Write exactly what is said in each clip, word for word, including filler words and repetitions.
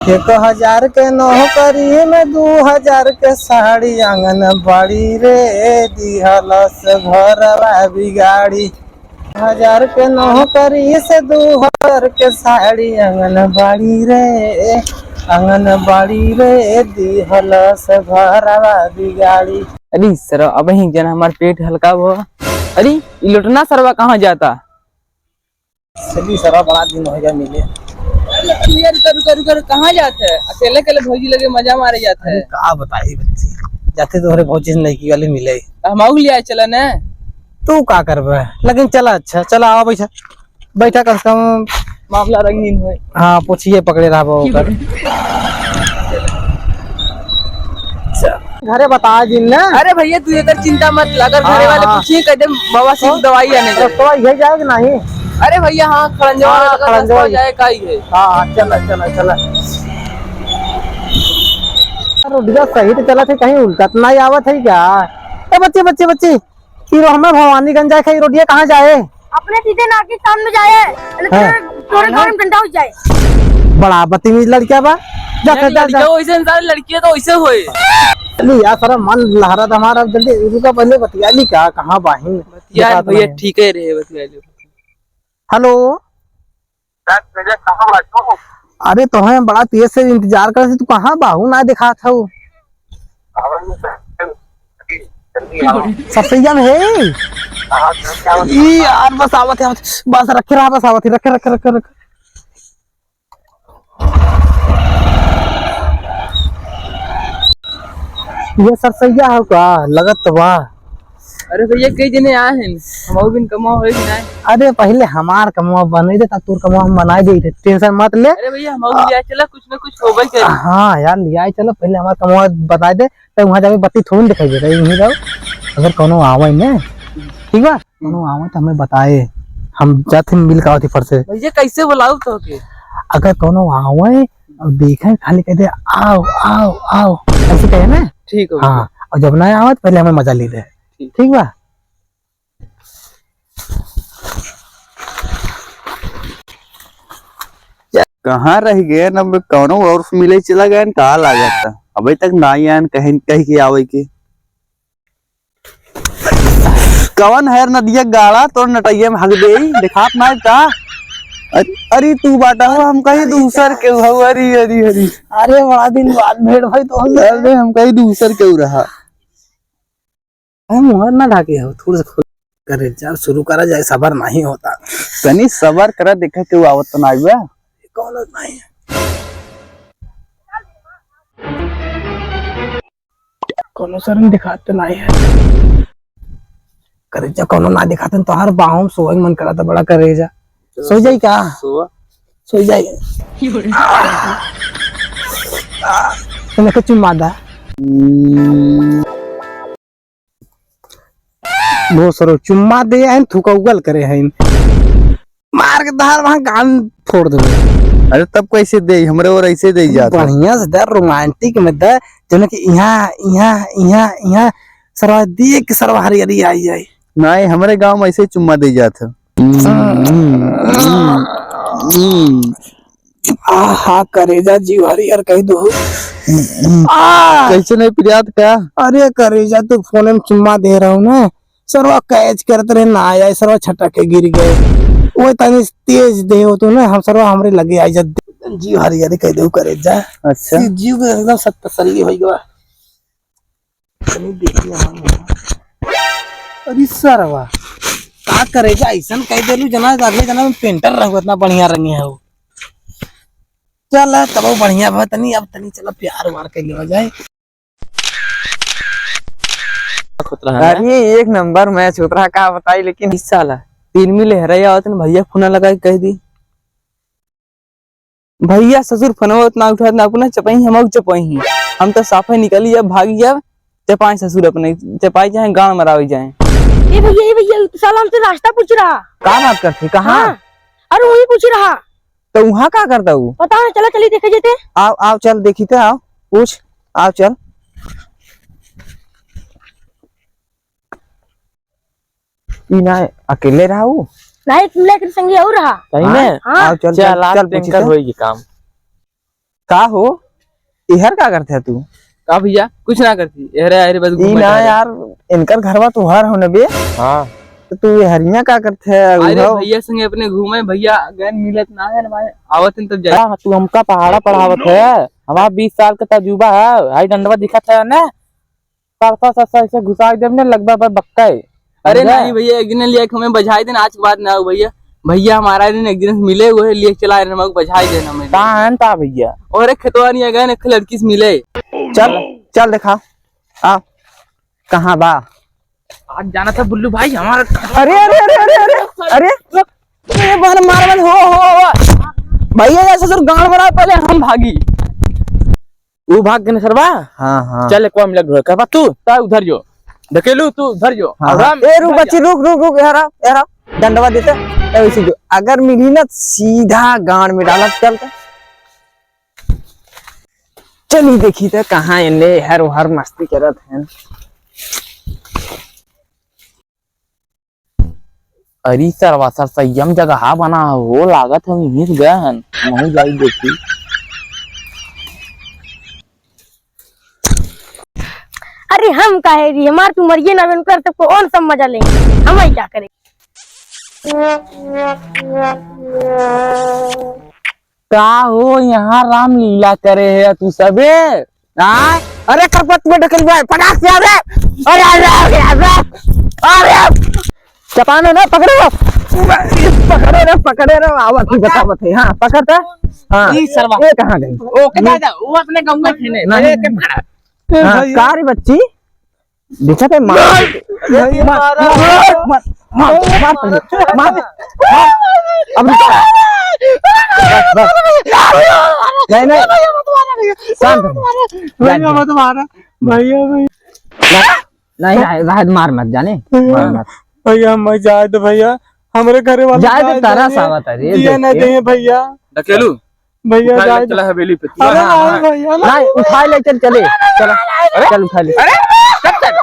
एक हजार के नौकरी में दू हजार के साड़ी, आंगनबाड़ी रे दिहलस घरवा बिगाड़ी। हजार के नौकरी से दू हजार के साड़ी, आंगनबाड़ी रे, आंगनबाड़ी रे दिहलस घरवा बिगाड़ी। अरे सर, अब ही जन हमार पेट हल्का हो। अरे, ई लोटना सरवा कहाँ जाता? चली सरवा, बड़ा दिन हो गया मिले। अरे, तू यार, रुका, रुका, रुका, रुका, कहाँ जात है? अकेले, अकेले भौजी लगे मजा मारे जात है। अरे, का बताई बच्ची, जाते तोहरे भौजी से नईकी वाली मिले। तो हम आऊ ले आए, चला ना। तू का करबे? लेकिन चला, अच्छा, चला, आवा, बैठा, बैठा, कम से कम। मामला रंगीन होए। हाँ, पूछिए, पकड़े रहबो ओकर। अच्छा। घरे बता दिन ना। अरे भैया, तू एकर चिंता मत ले, अगर घरे हाँ, वाले हाँ। पूछिए, कह दे बाबा सिर्फ तो दवाई आने गए। रस्तवा यही जाए कि नहीं? अरे भैया, हाँ, खड़ंजवा हाँ, वाला खड़ंजवा रस्तवा ही। जाए, का ही है? हाँ, हाँ, चला, चला, चला। रोडिया सही तो चला थे, कहीं उल्टा तो नहीं आवत है क्या? ए बच्चे, बच्चे, बच्चे, ई रो हमें भवानीगंज जाए के, ई रोडिया कहाँ जाए? अपने सीधे नाके सामने जाए, अरे हाँ। तोरे, तोरे घर में डंडा हो जाए। बड़ा बदतमीज लड़किया बा। जा, नहीं, जा, जा, लड़किया जा। वैसे इंसान, लड़किया तो वैसे होए। अरे यार, सारा मन लहरा था हमारा, जल्दी रुका, पहले बतिया ली का, कहाँ बाहिन? बतिया दिखात भैया, नहीं। ठीक है रहे, बतिया लो। हेलो। यार, भैया, कहाँ बाटू? अरे, तोहे बड़ा तेज से इंतजार करे से, तू कहाँ बाहू ना दिखात हऊ? आवाज में से-, जल्दी आओ। सरसैया में है? हाँ, जल्दी आओ। ई यार, बस आवत है, आवत, बस रखे रहा, बस आवत है, रखे, रखे, रखे, रखे। ये सरसैया है का? लगत तो बा। अरे भैया, कई जने आए हैं, हमहू बिन कमाओ होई कि नाय? अरे पहिले हमार कमवा बने दे, तब तोर कमवा हम बनाए दे, tension मत ले। अरे भैया, हमहू लिया चला, कुछ ना कुछ होबे करे। हाँ यार, लिया चला, पहिले हमार कमवा बताए दे, तब वहाँ जाके बत्ती थोड़ी दिखाई देता, यहीं जाओ। अगर कोनो आवे ने, ठीक बा, कोनो आवे तो हमें बताए, हम जाते मिल का होती फट से। भैया, कैसे बुलाऊ तो के? अगर कोनो आवे और देखे, खाली कह दे, "आओ, आओ, आओ," ऐसे कहे ना। ठीक हो गया। हाँ, और जब ना आवे तो पहले हमें मजा ले ले। ठीक। ठीक बा? कहाँ रह गए न, कौनो और से मिले चला गए न, का लागत है? अबे तक ना आए न, कहीं कह के आवे के। कवन है नदिया गाड़ा, तोर नटैया में हग देई, देखात ना है का? अरे, अरे तू बाटा हो, हम कहीं दूसर के हो, अरे, अरे, अरे। अरे बड़ा दिन बाद भेंट भाई तो हम। अरे हम कहीं दूसर के रहा। अरे मुहर ना ढाके हो, थोड़ा सा खोल करे जा, शुरू करा जाए, सबर नहीं होता। तनी सबर करा, देखा केहू आवत तो ना आइबा। कौन नहीं है? कोनो सर में दिखाते नहीं है। करेजा कोनो ना दिखाते तो हर बाहों सोए मन करा था बड़ा करेजा। सो जाई का? सोआ। सो जाई। तो लेके चुम्मा दा। हम्म। बहुत सरो चुम्मा दे हैं, थूका उगल करे हैं। मार के धार वहाँ गान फोड़ देबे। अरे तब कैसे दे, हमरे ओर ऐसे दे जात है। बढ़िया से दे, romantic में दे, जने कि यहाँ, यहाँ, यहाँ, यहाँ सरवा दिए कि सरवा हरियरी आई जाए। नहीं, हमरे गाँव में ऐसे ही चुम्मा दे जात है। आहा, करेजा जीव हरियर कह दो। आ! कैसे नहीं प्रियात का? अरे करेजा, तू फोन में चुम्मा दे रहा हूँ ना, सरवा कैच करत रहे, ना आया, सरवा छटक के गिर गए। वो तनी तेज दे हो तू ना, हम सरवा हमरे लगे आई जा, जीव हरियर कह दो करेजा। अच्छा। सी जीव के एकदम सत तसल्ली हो गया। तनी देखिए हम। अरे सरवा, का करेजा, ऐसन कह देलू जना, अगले जना में painter रहू, इतना बढ़िया रंगे हो। चल, तब बढ़िया बा, तनी, अब तनी चला प्यार वार कर लेवा जाए। होत रहा ना? अरे, एक नंबर match होत रहा, का बताई, लेकिन इस साला तीन मिले हराई आवत न, भैया फोन लगा के कह दी, "भैया, ससुर फोनवा उतना उठात ना, अपना चपई, हम चपई ही, हम तो साफे निकली, अब भागी, अब चपाई ससुर अपने, चपाई चाहे गांड मरावी जाए।" ए भैया, ए भैया, तू साला हमसे रास्ता पूछ रहा। का बात करते, कहाँ? हाँ, अरे वही पूछ रहा। तो वहाँ का करता हूँ? पता नहीं, चला चली देखे जेते। आओ, आओ, चल देखी थे, आओ, पूछ, आओ, चल। ई ना अकेले रहा हूँ? नहीं, तुम लेकिन संगी और रहा। सही में? हाँ। आओ, चल, चल, चल, आज चल, पूछी थे। होई काम। का हो, एहर का करथे तू? का भइया, कुछ ना करती, एहरे, एहरे बस ई घूमे ना टहरे। यार, इनकर घरवा तोहर हो न बे? हाँ। तो तू एहरिया का करथे? अरे उधर भइया संगे अपने घूमे, भइया गैन मिलत ना है ना, आवत हैं तब जाए। हाँ, तू हमका पहाड़ा पढ़ावत है, हमारा बीस साल का तजुर्बा है, हाई डंडवा दिखत है ना? सरसा सरसा ऐसे घुसा देब ने, लगभग बस बक्का है। अरे समझा? नहीं भइया, एक दिन लिया के हमें बझाई देना, आज के बाद ना हो भइया। भइया हमारा दिन एक दिन मिले हुए लिए चला रहे, हमको बझाई देना हमें। कहाँ है ता भइया? और एक खेतवा नहीं गए, एक लड़की से मिले। चल, चल देखा। आ, कहाँ बा? आज जाना था बुल्लू भाई हमारा। अरे, अरे, अरे, अरे, अरे, अरे। अरे, मार, मार, मार, हो, हो, हो। भइया, ये ससुर गांड बना, पहले हम भागी। ऊ भाग गए सरवा। हाँ, हाँ। चल, एक बार मिला ढूंढ। कहबा तू, ता उधर जो। ढकेलू, तू उधर जो। हाँ, और हाँ। हम ए, रुक इधर बच्ची, जा। रुक, रुक, रुक, यहाँ रहा, यहाँ रहा। डंडवा देते। ए, वैसे जो, अगर मिली ना, सीधा गांड में डाला, चलते। चली देखी तो कहाँ एने हर हर मस्ती करत हैं। अरे सरवा सर संयम जगह बना हो, लागत हम मिस गए हन। नहीं जाई देखी। अरे हम काहे रही, हमार तू मरिए ना, उनकर तो कौन सब मजा लेंगे, हम ही क्या करें। का हो, यहाँ रामलीला करे है तू सबे? हाँ? अरे करपत में ढकेल बे, फटाक से आ बे। अरे, अरे, अरे, अरे, अरे। चपान है ना, पकड़े हो। पकड़े रहो, पकड़े रहो, आवत ही बतावत है। हाँ, पकड़ता। हाँ। ई सरवा। ये कहाँ गई? ओ, के दादा, वो अपने गाँव में थे ने, नहीं। मेरे के पकड़ा। हाँ, भैया। का रे बच्ची? देखा थे, मार। नहीं, भैया, मार, मारा। मार, मार, मार, मार, मार, मार। अब रुक। बस, बस। नहीं, नहीं। भैया, मत मारा भैया। शांत हो। भैया, मत मारा। भैया, भैया। नहीं, नहीं, नहीं, मार मत जाने। मार मत। भैया, हम जाए तो भैया, हमरे घरे वाले जाए तो जाए, तारा जाए। सावत है रे, जिया देख ना के। दे भैया। ढकेलू। भैया, उठा ले, जाए चला हवेली पे। अरे हाँ, नहीं हाँ। भैया, नहीं। नहीं, उठा ले, चल, चले। चला। अरे? चल, उठा ले। अरे? चल, चल।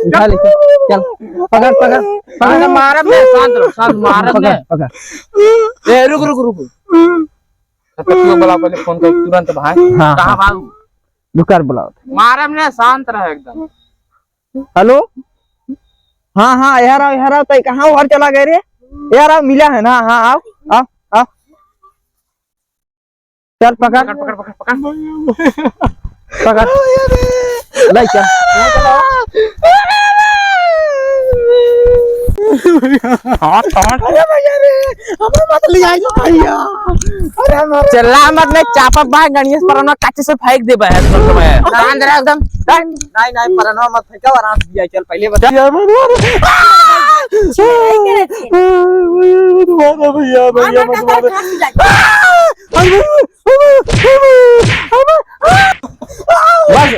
उठा ले, चल। चल। पकड़, पकड़, पकड़। अरे, मारब ने, शांत रहो, शांत, मारब पकड़, ने। पकड़। ए, रुक, रुक, रुक। तब तक तू बुला, पहले फोन कर, तुरंत भाई। हाँ, कहाँ हाँ। भाऊ? रुक कर बुलाओ। मारब ने, शांत रहो एकदम। हेलो? हाँ, हाँ, यहाँ आओ, यहाँ आओ, तई कहाँ उधर चला गए रे? यहाँ आओ, मिला है ना? हाँ, आओ, आओ, आओ। चल, पकड़। पकड़, पकड़, पकड़, पकड़। पकड़। ले चल। हाँ, कौन? अरे भैया रे, हमें मत ले आइए भैया। अरे हमारे चिल्ला मत, नहीं चापा बा, गणिया से परनवा काचे से फेंक देबे है तुम तुम्हें। शांत रह एकदम। नहीं, नहीं, परनवा मत फेंको, आराम से जिया, चल पहले बता। भैया, भैया, भैया। भैया, भैया, भैया, मत मारो। बस,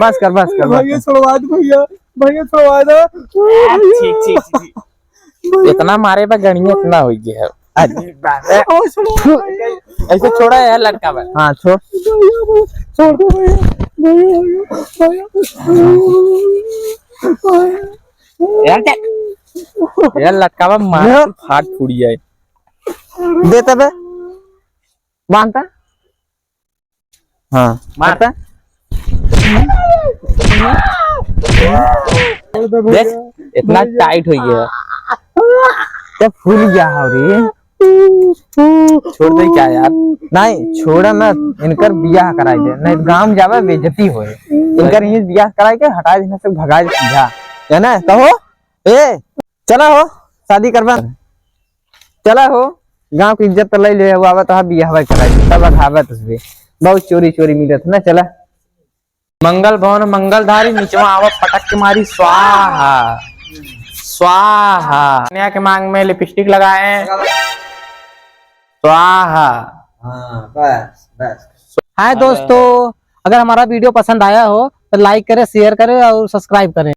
बस कर, बस कर, बस भैया, कर। छोड़वा दे भैया, भैया, छोड़वा दे। ठीक, ठीक, ठीक। इतना मारे बा गणिया इतना हो गया है। अरे बाप रे। ओ, छोड़वा दे भैया। ऐसे छोड़ा है लटका बा। हाँ, छोड़। भैया, छोड़ दो भैया, भैया, भैया, भैया। यार, क्या? यार, लटकावा मार यार। फाट फूट जाए। देते बे। बांधता? हाँ। मार। पकड़। देख, इतना टाइट हो गया। तो फूल गया हो रे। छोड़ दे क्या यार? नहीं, छोड़ा ना, इनकर बियाह कराई दे, नहीं तो गाँव में जावे, बेइज्जती होए। इनकर ही बियाह कराई के हटाई देना से भगाई दे सीधा। है ना? कहो, ए, चला हो, शादी करबा। चला हो, गाँव की इज्जत तो ले ले, वो आवा तो बियाह कराई, तब अघावे तुझे। बहुत चोरी चोरी मिलत ना, चला। मंगल भवन मंगलधारी, निचवा आवा पटक के मारी स्वाहा, स्वाहा। कन्या के मांग में लिपस्टिक लगाए, स्वाहा। हाँ, बस, बस। हाय दोस्तों, अगर हमारा वीडियो पसंद आया हो तो लाइक करें, शेयर करें और सब्सक्राइब करें।